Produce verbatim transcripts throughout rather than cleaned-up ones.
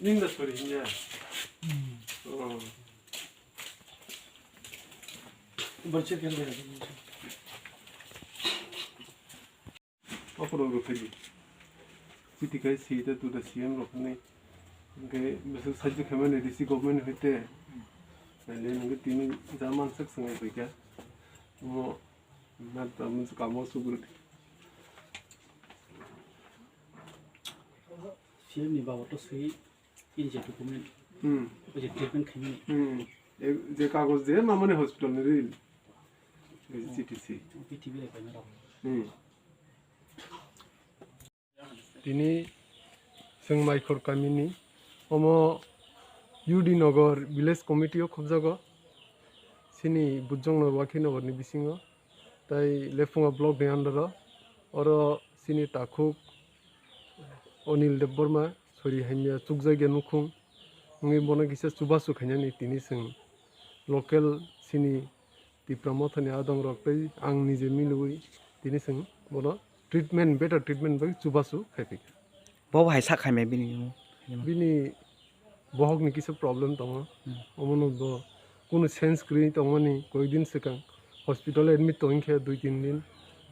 Ninda sori hinya. Oh. Borche kende. Okhorok rw phaidi. Chiti khai si ta tu da C M rok hinwi. Hwnkhe bwswk sahajyo khaimani D C government hoite. Naile hwnkhe tini jaman swk swngai phaikha. Omo na ta mun kamo sugurdi. C M ni baboto swi. Ini je document, hmm, o je treatment khaimani. Hmm. E, je kagoj je mamani hospital ni ril. E je chiti si. Pithibire khaimani rok. Hmm. Tini chwng Maikhor kamini omo U D Nagar village committee o khobjago. Chini Bujong Nagar, Wakhi Nagar ni bisingo. Tai Lephunga block ni under o, oro chini takhuk Anil Debbarma sori hamya chukjakya nukhung wngwi bono kisa chubachu khainani tini chwng local chini Tipra Mothani adong rok tei ang nije milwi tini chwng bono treatment, better treatment bai chubachu khaiphikha. Bo hai sak khaimai bini? Bini bohokni kisa problem tongo. Hmm. Omono bo kunu sense kwrwi tongmani, koikdin swkang hospital admit tongkhe dui tin din.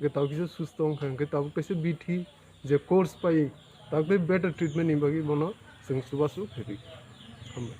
Hwnkhe tabuk kisa susto wngkha, hwnkhe tabuk kaisa bithi je course pai, tabuk tei better treatment ni bagwi bono chwng chubachu khairwi. Hambai.